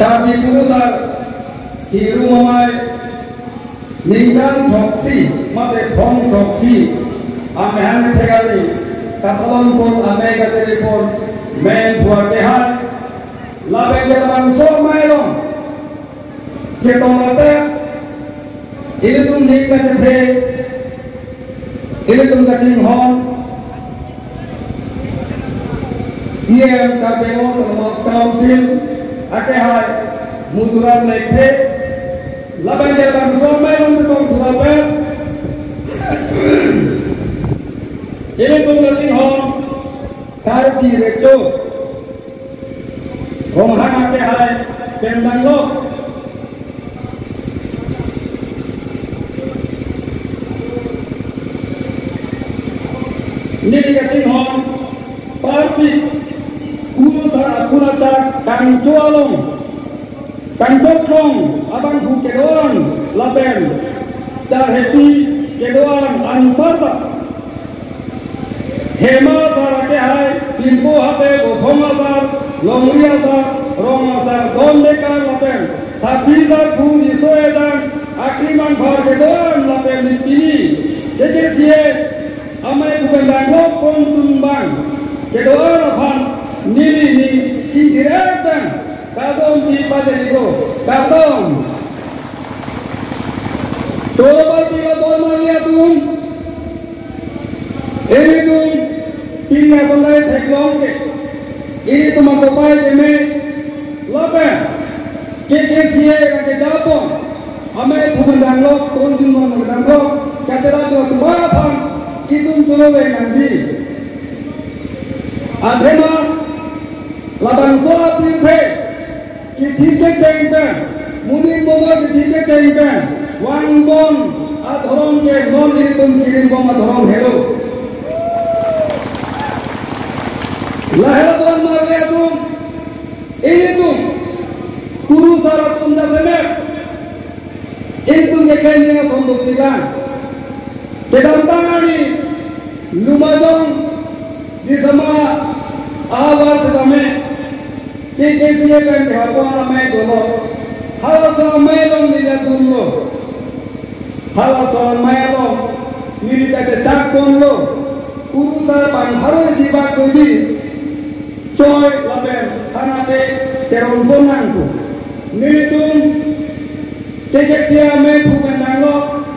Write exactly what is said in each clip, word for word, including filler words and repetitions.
Karbi Kurusar Chiru Amei ningkan throksi mate phrong throksi amahang thek arni katalon pon, amei kachiri pon, men phuar kehai, lapen ke labangso amei along chetong lapen ilitum ning kachethe, ilitum kachinghon, E M Karbi Anglong Autonomous Council akehai Muturam Lekthe, lapen ke labangso amei along chetong thu lapen ilitum kachinghon Karbi Recho Ronghang akehai pen danglo. Neli kachinghon parpik Kurusar akunata kangcho along, kangchoklong abangphu kedo-an lapen charhepi kedo-an anparta Hema asar akehai, Pinpo Habe, Bophong asar, Longri asar, Rong asar, Don Mekar lapen Sapi asar phu Riso Ejang, Akri Mangpha kedo-an lapen pini K K C A amei phu pen danglo Kongchungbang kedo-an aphan neli ning ingthir-et pen kardom pi pajirlo, kardom. Choro parpik adon marli atum, ilitum pini atum lahai theklong ke, ilitum akopai keme lapen K K C A kejapon amei phu pen danglo, Kongchungbang pen danglo, kachera do atum aphan itum choro vek nangji. Athema labangso apirthe kithi kecheng pen, monit monor kithi kecheng pen vangbom adhorom ke non ilitum kirimbom adhorom helo. Lahelo adon marli atum, ilitum Kurusar atum jasemet, ilitum ke kenya sondok tilang. Kedamtang arni Lumbajong Disama ahavar setame K K C A pen kehapon amei dolo. Halaso amei along neli adunlo. Halaso amei along neli kachechak ponlo. Kurusar bang pharo isi bak doji choi lapen thana pe cheron pon nangpo. Nelitum K K C A amei phu pen danglo,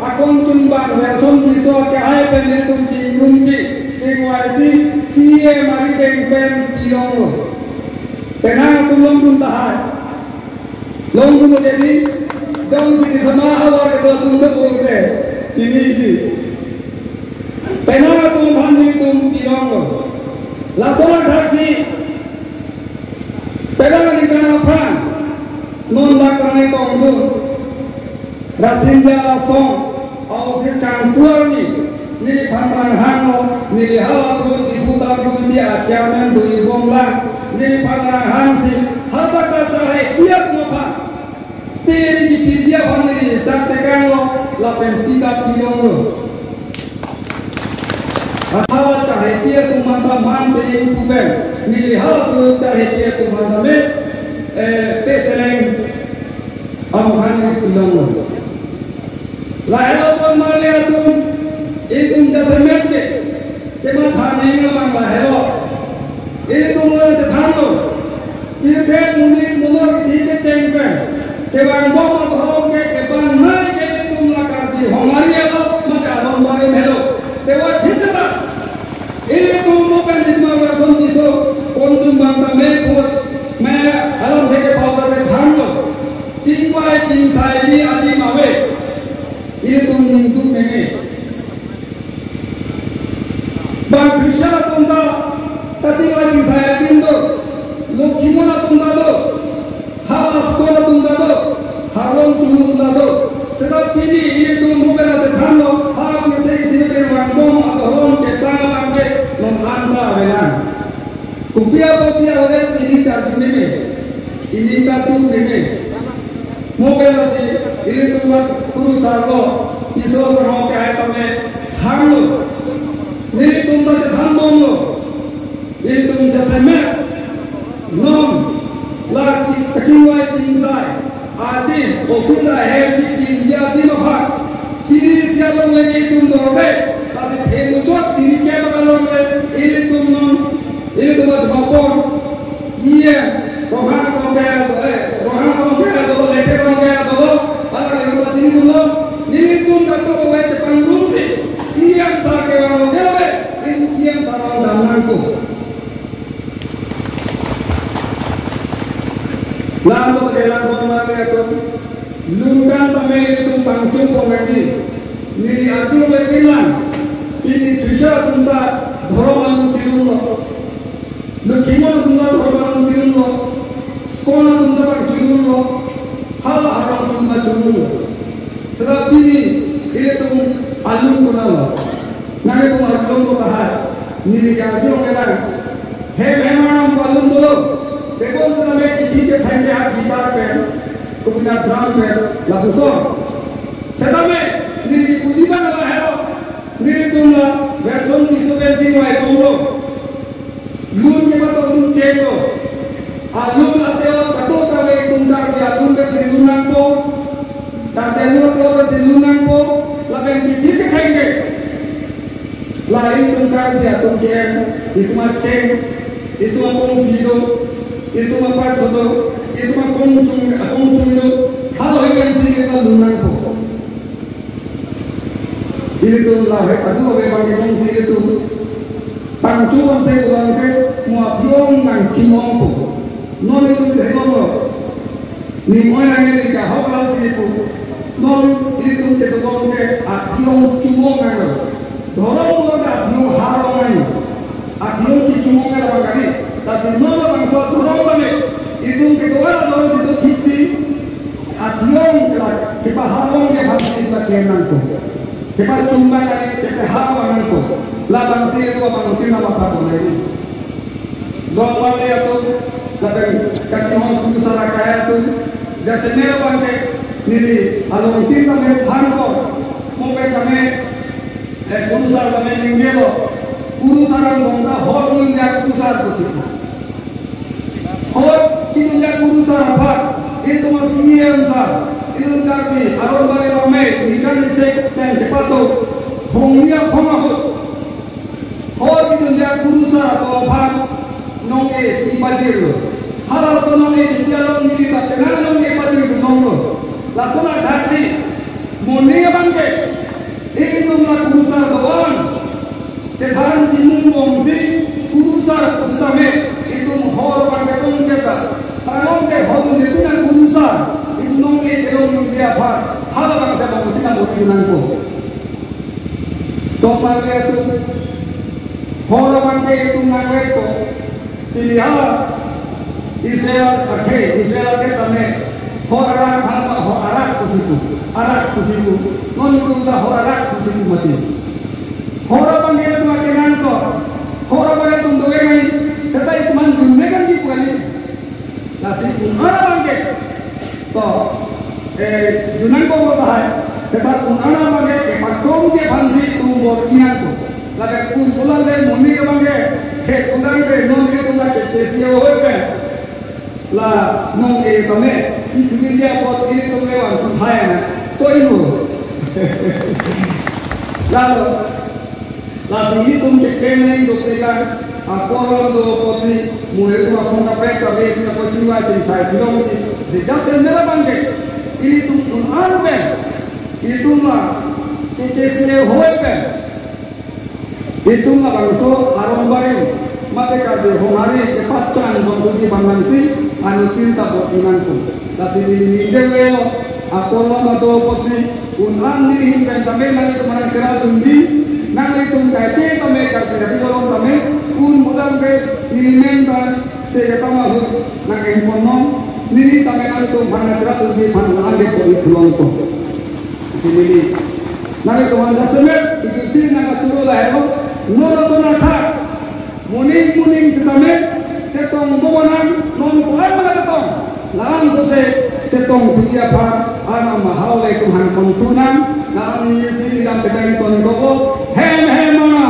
Kongchungbang Welson Tisso akehai pen nelitum chingrumsi, chingvaisi, C E M arideng pen pilonglo. Penang atum longdun tahai. Longdun jadi, dong si Disama ahavar kedo atum do bongre, ini si. Penang atum aphan nelitum pilonglo. Laso athak si, penang aningkan aphrang, non dak rani tongdun Rasinja Asong a-office kangpu arni, neliphan ranghanglo, neli halaso Diphu Town Committee a-chairman do-i bomlang, neliphan ranghangsi, hadak ta charhepi atum aphan pini kipiji aphan neli chak tekanglo, lapen pita pilonglo. Hala charhepi atum aphan pini pupen, neli halaso charhepi atum aphan me, eh, peseleng aphan neli pilonglo. Lahelo adon marli atum, itum jasemet ke, kematha nangji abang lahelo. Itum lo chethanlo. Pirthe monit monor kithi kecheng pen kevangbom adhorom ke kevangnei ke itum la Karbi Hongari alo, mate aron barim helo. Tewa thiteta. Ilitum mo pen Disama Welson Tisso, Kongchungbang ta mei phut, mei alam thek ke pau ta kethanlo. Chingvai chingsai di adim ave. Ilitum ningduk meme. Bang Krishan atum ta, kachingvai chingsai adim do, Lokhimon atum ta do, ha school atum ta do, ha long tulu atum ta do. Seta pini ilitum mo pen ta thanlo, ha pini te isi ke vangbom adhorom ketang abang ke non anta avelang. Kopi apotsi avedet pini charju meme, pini katu meme. Mo pen lasi ilitum mat Kurusar lo, Tisso Borong akehai tame hanglo. Nelitum ta chethan bomlo. Ilitum jasemet non la kachingvai ching Sahel di India di mapha. Chiri sia long lagi tum dorde. Pasi themu chot chiri ke makalong le. Ilitum non. Ilitum as mapon. Iya. Roha songke ado, eh, roha songke ado, leke songke ado. Ala le rumah chiri tum lo. Ilitum katu ke chepang rumsi. Iya sa ke wang lo ke le. Ilitum siang sa wang dam nangku. Langkot ke langkot mari atum. Lun kan tame itum pangchung pon lagi. Neli arju lagi lang. Pini Trisha atum ta dhorom alun chilun lo. Lukimon atum ta dhorom alun chilun lo. Skon atum ta pangchilun lo. Hala haram atum ta chilun lo. Tetapi pini ilitum alun kona lo. Nangtum arlong ko tahai. Neli arju lagi lang. Hem hem aram balun dolo. Tebon sitame kithi ketheng ke ha guitar pen, kopina drum pen, lapuson. Sitame, neli puji abang lahelo. Nelitum la, version T seventeen Y konglo. Lun ke bato lun chenglo. Alun ateo bato kave tum Karbi alun ke si lun nangpo. Karbi alun ateo ke si lun nangpo. Lapen kithi ketheng ke. La itum Karbi atum ke-en, itum acheng, itum apongsi do, itum apar sodo, itum apongchung, apongchung do, halo ikan si itum lun nangpo. Ilitum lahai adu ave bang itum si itum. Pangchung ante ulang ke, mo apyong nangchumongpo. Non itum hemong lo. Ning oi nangji ke ahok alam si pu. Non ilitum ke tobong ke apyong chumong nanglo. Dhorom lo ke apyong harong nanglo. Apyong kechumong nanglo bang kali. Lasi non lo bangso dhorom bang ke. Itum ke doa dhorom si do thik si. Apyong ke la kepaharong ke bang si itum ke nangpo. Kepachumong nangji, kepaharong nangpo. Labang si itum bang si nama apa nangji. Dongmali atum, lapen kachimon kurusar akai atum, jasemet abang ke neli alongtin tame thanpo, mo pen tame, eh, kurusar tame ningjelo, kurusar angbong ta hor dunjak kurusar pusi. Hor kidunjak kurusar aphan, itum C M sir, itum Karbi, aron bari bame, nikan isek pen chepato, hongnia hong ahut. Hor kidunjak kurusar atum aphan nong-e kepajirlo. Halaso nong-e kepi along neli ta penang nong-e pajir nonglo. Lason athak si, moning abang ke, itum la kurusar doan. Chethan chimung bom si, kurusar pusitame, itum hor abang ke tong cheta. Tarong ke hor neli pina kurusar, itum nong-e kelong neli aphan, halabang si bom tina bom nangpo. Tongmali atum, hor abang ke itum nangvekpo. Pini ha Israel akhei, Israel ke tame, hor arak hama hor arak pusi pu, arak pusi pu. Non itum ta hor arak pusi pu mati. Hor abang ke itum akenangsot, hor abang ke itum dove ngai, seta itum an dunne kan di pu kali. Lasi un-an abang ke. To, eh, dunang bom lo tahai. Seta un-an abang ke, eh, pakom ke aphan si itum bor-i nangpo. Lapen un pulang ke moning abang ke. He pulang ke non ke pulang ke chesi ho ke. La non ke tame. Itu dia bor-i itum lewat tu thai na. To ilu. Lalu. Lasi itum ke kene indo pekan, akorom do apotsi, mure itum aphong kaprek kaprek itum apotsi wa itum sai tilong itum, sejak sendera bangke, itum un-an pen, itum la, kekesi hoi pen, itum labangso aron barim, mate kade honghari kepachan bangkuji bangmansi, anutin ta bor-i nangpo. Lasi neli ningje avelo, akorom do apotsi, un-an neli ahin pen tame nanglitum aphan nangcherap dunji, nanglitum kaike tame karpi rapi lolong tame, un mulam ke neli men ta se katama ahut nang-en ponnon, neli tame nanglitum aphan nangcherap dunji aphan un-an ke pori thulongpo. Isi neli nanglitum aphan jasemet, idusi nangkachoro lahelo, non lason athak. Moning moning setame, chetong bobonan, non pulang mana chetong. Langsose, chetong tuya pha, ana mahau le kum han kong tunang, na ani si ilam chetong toni koko, hem hem mana.